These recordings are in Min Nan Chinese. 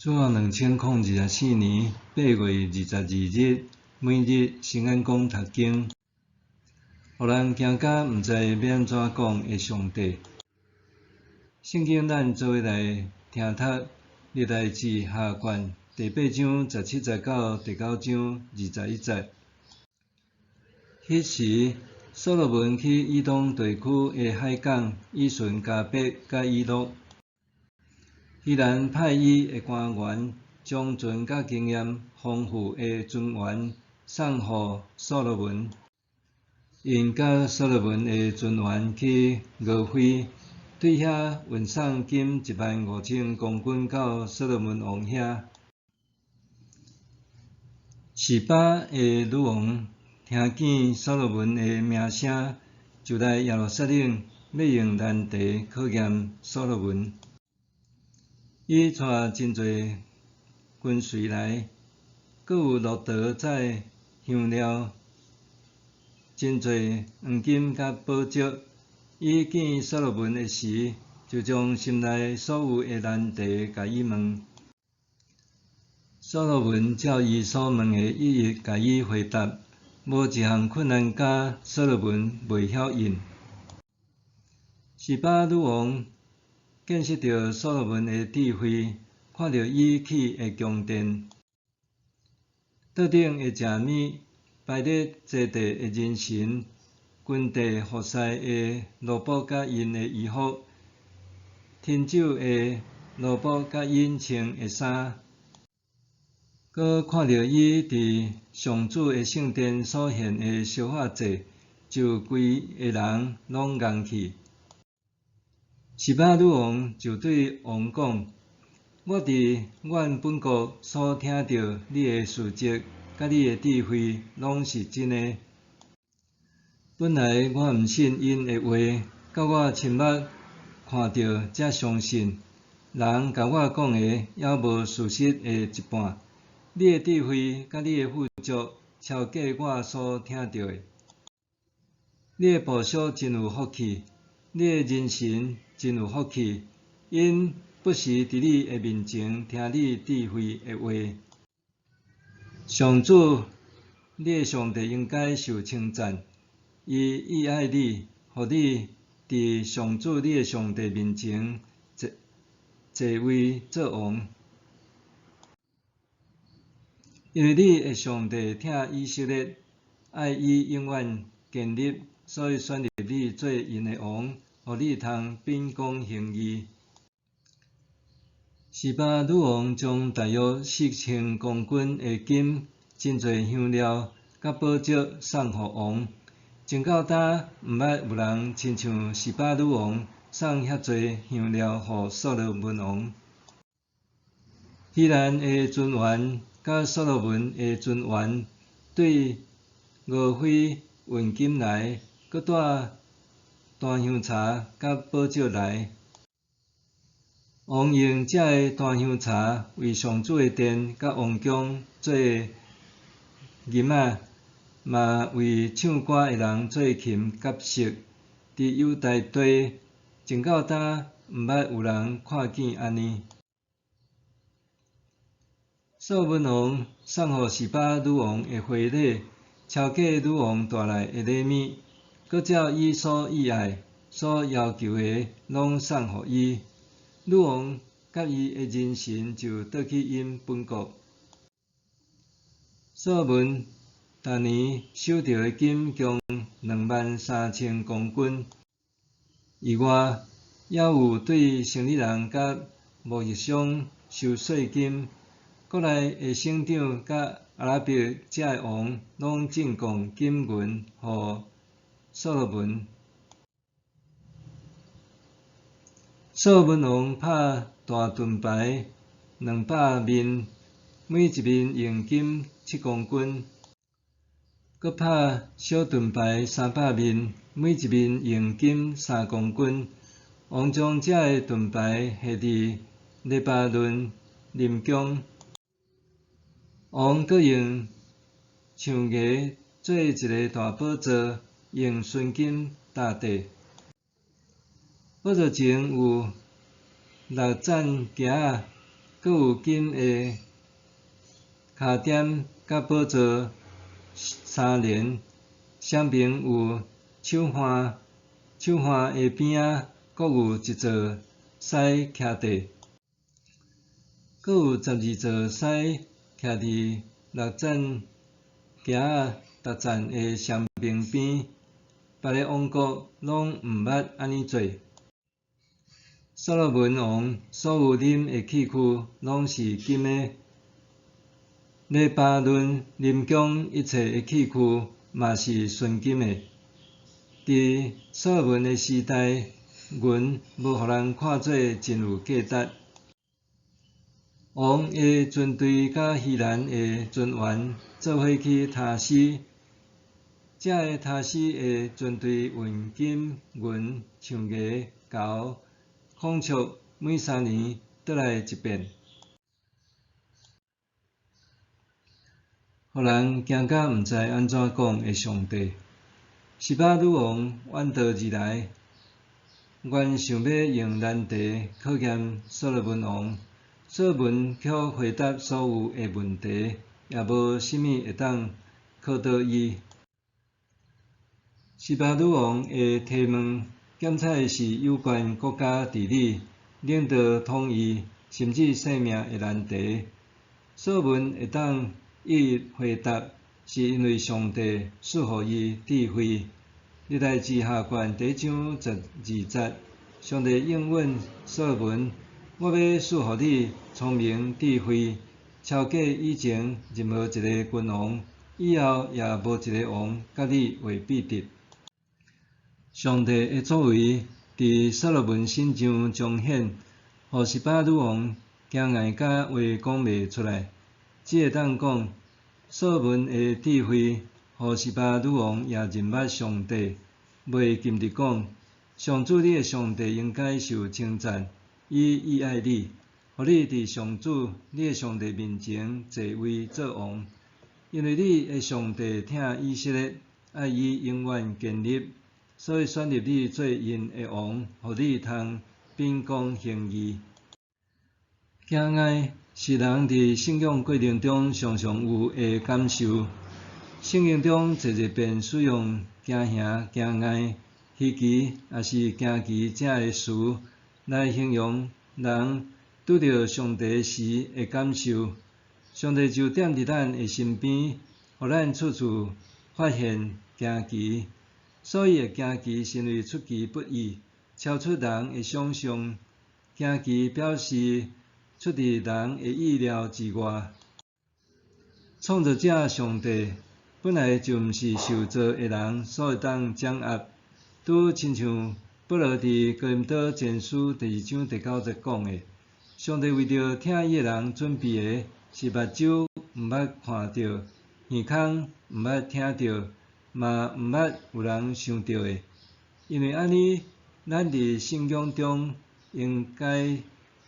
主後2024年8月22日，每日新眼光讀經，予人驚甲毋知欲按怎講的上帝。聖經咱做伙來聽讀歷代志下卷第八章十七節到第九章21節。彼時，所羅門去以東地區的海港以旬迦別佮以錄。希蘭派伊的官員將船佮經驗豐富的船員送予所羅門，𪜶佮所羅門的船員去俄斐，對遐運送金15,000公斤到所羅門王遐。示巴的女王聽見所羅門的名聲，就來耶路撒冷，欲用難題考驗所羅門。伊帶真濟跟隨來，閣有駱駝載香料，真濟黃金佮寶石。伊見所羅門的時，就將心內所有的難題共伊問。所羅門照伊所問的，一一共伊回答，無一項困難甲所羅門袂曉應。示巴女王見識著所羅門的智慧，看著伊起的宮殿，桌頂的食物，排列坐地的人神，軍隊服侍的奴僕佮𪜶的衣服，品酒的奴僕佮𪜶穿的衫，閣看著伊佇上主的聖殿所獻的燒化祭，就規个人攏戇去。示巴女王就對王講：我佇阮本國所聽著你的事蹟，佮你的智慧，攏是真的。本來我毋信𪜶的話，到我親目看著才相信。人共我講的，猶無事實的一半。你的智慧佮你的富足，超過我所聽著的。你的部屬真有福氣，你的人臣真有福氣，𪜶不時佇你的面前聽你智慧的話。上主，你的上帝應該受稱讚，伊意愛你，予你佇上主你的上帝面前坐坐位做王。因為你的上帝疼以色列，愛伊永遠堅立，所以選立你做𪜶的王，予你通秉公行義。示巴女王將大約4000公斤的金、真濟香料佮寶石送予王。直到今毋捌有人親像示巴女王送遐濟香料予所羅門王。希蘭的船員佮所羅門的船員對俄斐運金來，閣帶檀香柴佮寶石來。王用這个檀香柴為上主的殿佮王宮做琴仔，嘛為唱歌的人做琴佮瑟。佇猶大地，直到今毋捌有人看見按呢。所羅門王送予示巴女王的回禮，超過女王帶來的禮物，閣照伊所意愛、所要求的，攏送予伊。女王佮伊的人臣就倒去𪜶本國。所羅門逐年收著的金共23,000公斤，以外，猶有對生理人佮貿易商收稅金。國內的省長佮阿拉伯遮的王，攏進貢金銀予所羅門。所羅門王拍大盾牌200面，每一面用金7公斤；閣拍小盾牌300面，每一面用金3公斤。王將這个盾牌下佇黎巴嫩林宮。王閣用象牙做一个大寶座，用純金搭地。寶座前有六盞鏡仔，閣有金的跤點佮寶座三連，雙爿有手環，手環的邊仔閣有一座獅徛著，閣有12座獅徛佇六盞鏡仔逐盞的雙爿邊，別个王國攏毋捌按呢做。所羅門王所有啉的器具攏是金的，黎巴嫩林宮一切的器具嘛是純金的。佇所羅門的時代，銀無予人看做真有價值。王的船隊佮希蘭的船員做伙去他施，這个他施的船隊運金銀、象牙、猴、孔雀，每3年轉來一遍，予人驚甲毋知按怎講的上帝。示巴女王遠道而來，原想欲用難題考驗所羅門王，所羅門卻回答所有的問題，也無啥物會當考倒伊。示巴女王的提問，檢查的是有關國家治理、領導統一，甚至性命的難題。所羅門會當一一回答，是因為上帝賜予伊智慧。歷代志下卷第一章12節，上帝應允所羅門：我欲賜予你聰明智慧，超過以前任何一个君王，以後也無一个王佮你會比得。上帝的作為佇所羅門身上彰顯，予示巴女王驚訝甲話講袂出來，只會當講所羅門的智慧，予示巴女王也認捌上帝，袂禁得講，上主你的上帝應該受稱讚，伊意愛你，予你佇上主你的上帝面前坐位做王，因為你的上帝疼以色列，愛伊永遠堅立。所以選立你做𪜶的王，予你通秉公行義。驚訝是人佇信仰過程中常常有的感受。聖經中濟濟遍使用驚嚇、驚訝、稀奇，抑是驚奇這个詞來形容人拄著上帝時的感受。上帝就踮佇咱的身邊，予咱處處發現驚奇。所以會驚奇是因為出其不意，超出人的想像。驚奇表示出佇人的意料之外。創造者上帝本來就毋是受造的人所會當掌握，拄親像保羅佇哥林多前書第二章第九節講的，上帝為著疼伊的人準備的，是目睭毋捌看著，耳孔毋捌聽著，嘛毋捌有人想著的。因為按呢，咱佇信仰中應該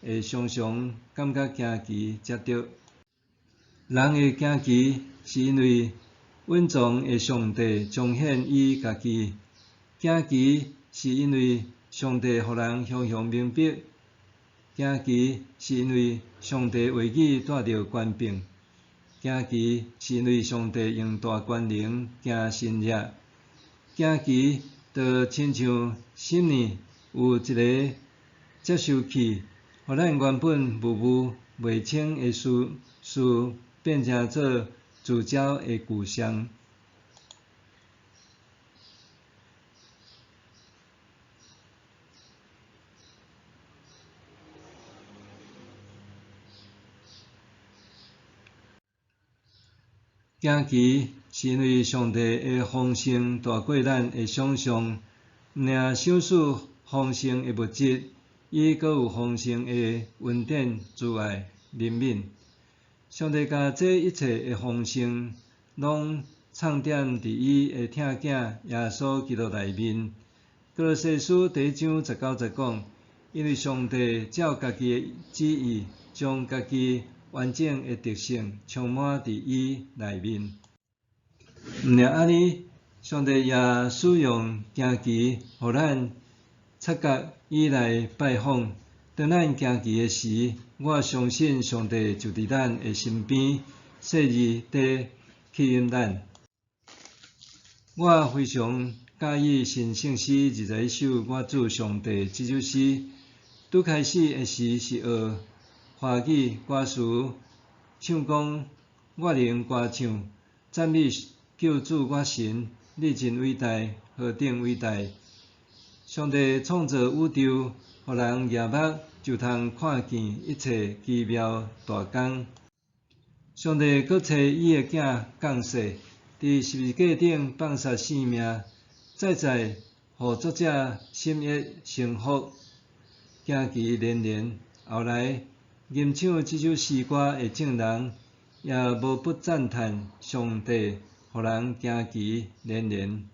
會常常感覺驚奇才對。人會驚奇，是因為隱藏的上帝彰顯伊家己；驚奇是因為上帝予人雄雄明白；驚奇是因為上帝話語帶著權柄；驚奇是因為上帝用大權能行神蹟；驚奇就親像心裡有一个接收器，予咱原本模糊袂清的事事變成做聚焦的具象。驚奇是因為上帝的豐盛大過咱的想像，毋爾賞賜豐盛的物質，伊閣有豐盛的恩典、慈愛、憐憫。上帝共這一切的豐盛，攏藏踮佇伊的疼囝耶穌基督內面。歌羅西書第一章19節講，因為上帝照家己的旨意，將家己完整的德性充滿佇伊內面。毋爾按呢，上帝也使用驚奇，予咱察覺伊來拜訪。當咱驚奇的時，我相信上帝就佇咱的身邊，細膩地吸引咱。我非常佮意新聖詩21首《我主上帝》這首詩。拄開始的時是學華語歌詞，唱講我靈歌唱，讚美救主我神，你真偉大，何等偉大！上帝創造宇宙，予人舉目就通看見一切奇妙大工。上帝閣差伊的囝降世，佇十字架頂放殺性命，再再予作者心悅誠服，驚奇連連。後來吟唱這首詩歌的眾人，也無不讚嘆上帝，予人驚奇連連。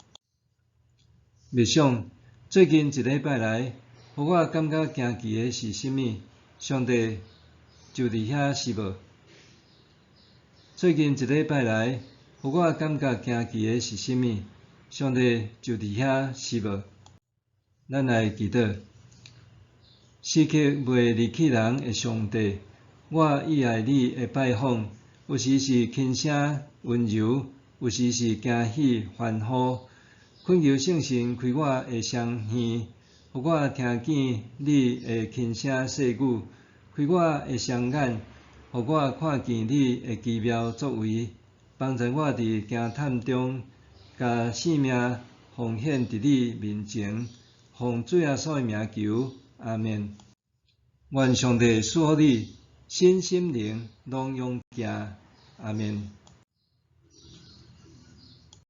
默想，最近一禮拜來，予我感覺驚奇的是啥物？上帝就佇遐是無？最近一禮拜來，予我感覺驚奇的是啥物？上帝就佇遐是無？咱來祈禱。時刻袂離棄人的上帝，我意愛你的拜訪，有時是輕聲溫柔，有時是驚喜歡呼。懇求聖神開我的雙耳，予我聽見你的輕聲細語；開我的雙眼，予我看見你的奇妙作為，幫助我佇驚膽中，共性命奉獻佇你面前，奉主耶穌的名求，阿們。願上帝賜福你，身心靈攏勇健，阿們。